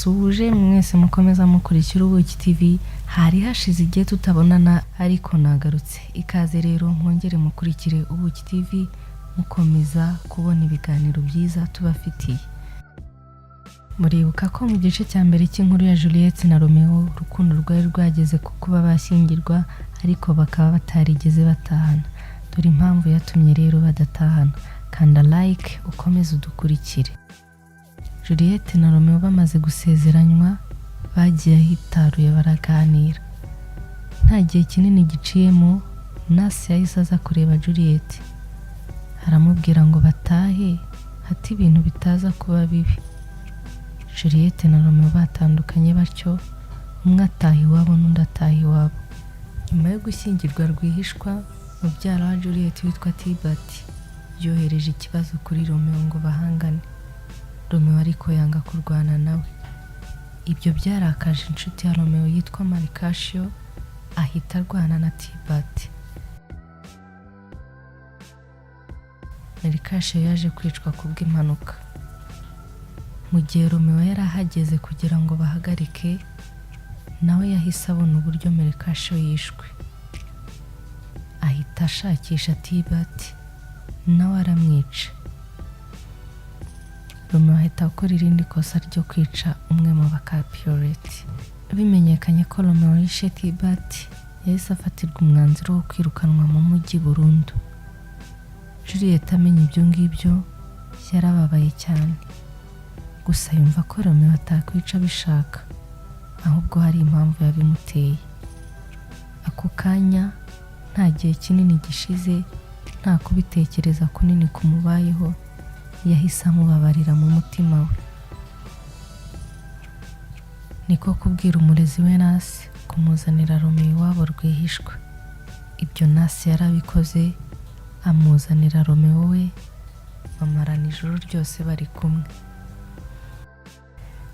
Ndabasuhuje mwese mukomeza mukurikira Ubuki TV. Hari hashize igihe tutabonana, ariko nagarutse. Ikaze rero mwongere mukurikire Ubuki TV, mukomeza kubona ibiganiro byiza tubafitiye. Muribuka ko mu gice cya mbere cy'inkuru ya Juliet na Romeo, urukundo rwari rwageze ku kuba bashyingirwa, ariko bakaba batarigeze batahana. Dore impamvu yatumye rero badatahana. Kanda like ukomeze udukurikire. Juliet na Romeo bamaze gusezeranywa, bagiye ahitaruye baraganira. Nta gihe kinini giciyemo, Nasi yahise aza kureba Juliet, aramubwira ngo batahe hato ibintu bitaza kuba bibi. Juliet na Romeo batandukanye batyo, umwe ataha iwabo n'undi ataha iwabo. Nyuma yo gushyingirwa rwihishwa, mubyara wa Juliet witwa Tibert yohereje ikibazo kuri Romeo ngo bahangane. Romeo ariko yanga kurwana nawe. Ibyo byarakaje inshuti ya Romeo yitwa Marikashio, ahita arwana na Tibert. Marikashio yaje kwicwa kubw'impanuka. Mu gihe Romeo yari ahageze kugira ngo bahagarike, nawe yahise abona uburyo Merikashio yishwe, ahita ashakisha Tibert, nawe aramwica. Romeo ahita akora irindi kosa ryo kwica umwe mu bakapiyoleti. Bimenyekanye ko Romeo yishe Tibert, yahise afatirwa umwanzuro wo kwirukanwa mu mujyi burundu. Juliet amenya ibyo ngibyo yarababaye cyane, gusa yumva ko Romeo atakwica abishaka, ahubwo hari impamvu yabimuteye. Ako kanya, nta gihe kinini gishize, nta kubitekereza kunini kumubayeho, yahise amubabarira mu mutima we. Niko kubwira umurezi we Nasi kumuzanira Romeo iwabo rwihishwa. Ibyo Nasi yarabikoze, amuzanira Romeo we, bamarana ijoro ryose bari kumwe.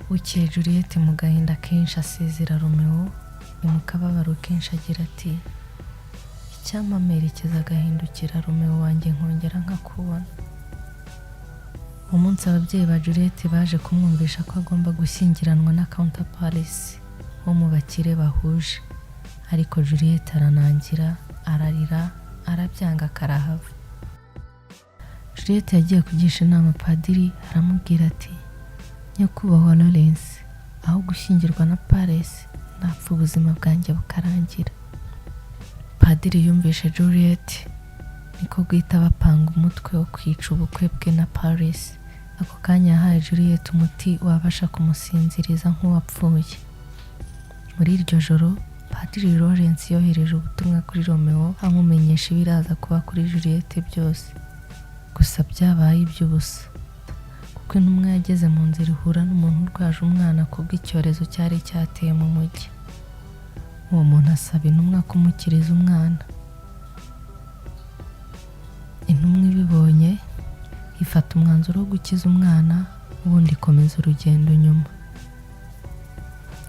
Bukeye, Juliet mu gahinda kenshi asezera Romeo mu kababaro kenshi, agira ati: "Icyampa amerekeza agahindukira, Romeo wanjye, nkongera nkakubona." Umunsi ababyeyi ba Juliet baje kumwumvisha ko agomba gushyingiranwa na Counter Paris wo mu bakire bahuje, ariko Juliet aranangira, ararira, arabyanga karahava. Juliet yagiye kugisha inama padiri, aramubwira ati: "Nyakubahwa Lawrence, aho gushyingirwa na Paris napfa ubuzima bwanjye bukarangira." Padiri yumvishe Juliet, niko guhita bapanga umutwe wo kwica ubukwe bwe na Paris. Ako kanya yahaye Juliet umuti wabasha kumusinziriza nk'uwapfuye. Muri iryo joro, Padiri Lawrence yohereje ubutumwa kuri Romeo amumenyesha ibiraza kuba kuri Juliet byose. Gusa byabaye iby'ubusa, kuko intumwa yageze mu nzira ihura n'umuntu urwaje umwana kubw'icyorezo cyari cyateye mu mujyi. Uwo muntu asaba intumwa kumukiriza umwana. Intumwa ibibonye ifata umwanzuro wo gukiza umwana, ubundi ikomeza urugendo nyuma.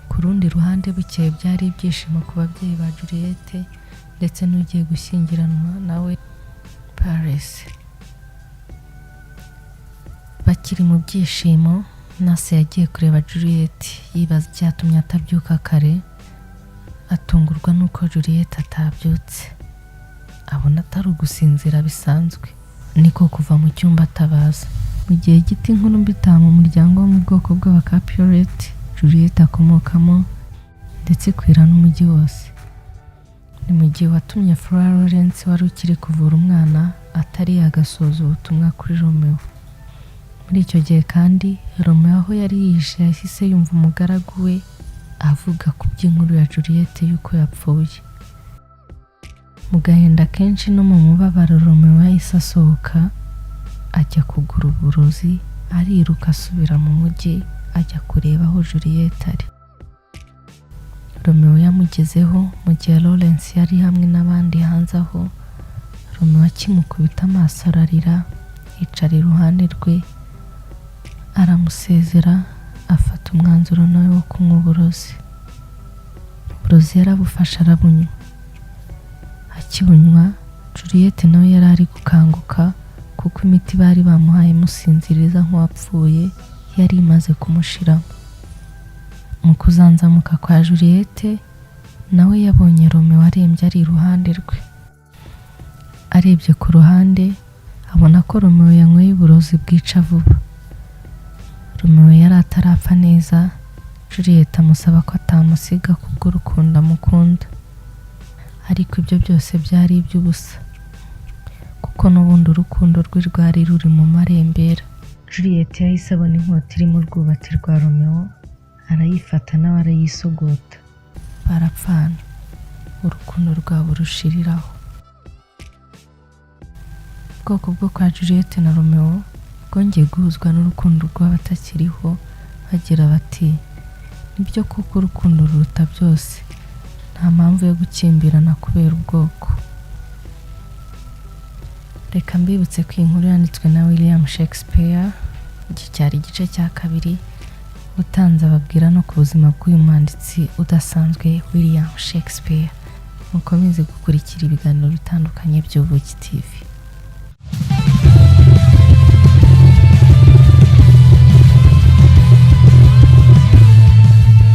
Ku rundi ruhande, bukeye byari ibyishimo ku babyeyi ba Juliet ndetse n'ugiye gushyingiranwa nawe Paris. Bakiri mu byishimo, Nasi yagiye kureba Juliet, yibaza icyatumye atabyuka kare. Atungurwa n'uko Juliet atabyutse, abona atari ugusinzira bisanzwe, niko kuva mu cyumba atabaza. Mu gihe gito inkuru mbi itaha mu muryango wo mu bwoko bw'abakapiyoleti Juliet akomokamo, ndetse ikwira n'umujyi wose. Ni mu gihe watumye Flora Lawrence wari ukiri kuvura umwana atari yagasoza ubutumwa kuri Romeo. Muri icyo gihe kandi, Romeo aho yari yihishe yahise yumva umugaragu we avuga ku by'inkuru ya Juliet y'uko yapfuye. Mu gahinda kenshi no mu mubabaro, Romeo yahise asohoka ajya kugura uburozi, ariruka asubira mu mujyi ajya kureba aho Juliet ari. Romeo yamugezeho mu gihe Lawrence yari hamwe n'abandi hanze aho. Romeo akimukubita amaso ararira, yicara iruhande rwe, aramusezera, afata umwanzuro nawe wo kunywa uburozi. Uburozi yarabufashe arabunywa. Akibunywa, Juliet nawe yari ari gukanguka, kuko imiti bari bamuhaye imusinziriza nk'uwapfuye yari imaze kumushiramo. Mu kuzanzamuka kwa Juliette, nawe yabonye Romeo arembye ari iruhande rwe. Arebye ku ruhande, abona ko Romeo yanyweye uburozi bwica vuba. Romeo yari atarapfa neza. Juliet amusaba ko atamusiga kubw'urukundo amukunda, ariko ibyo byose byari iby'ubusa, kuko n'ubundi urukundo rwe rwari ruri mu marembera. Juliet yahise abona inkota iri mu rwubati rwa Romeo, arayifata nawe arayisogota, barapfana, urukundo rwabo rushiriraho. Ubwoko bwo kwa Juliet na Romeo bwongeye guhuzwa n'urukundo rw'abatakiriho, bagira bati: "Nibyo koko, urukundo ruruta byose, nta mpamvu yo gukimbirana kubera ubwoko." Reka mbibutse ko iyi nkuru yanditswe na William Shakespeare. Iki cyari igice cya kabiri. Utanze ababwira no ku buzima bw'uyu mwanditsi udasanzwe William Shakespeare. Mukomeze gukurikira ibiganiro bitandukanye by'Ubuki TV.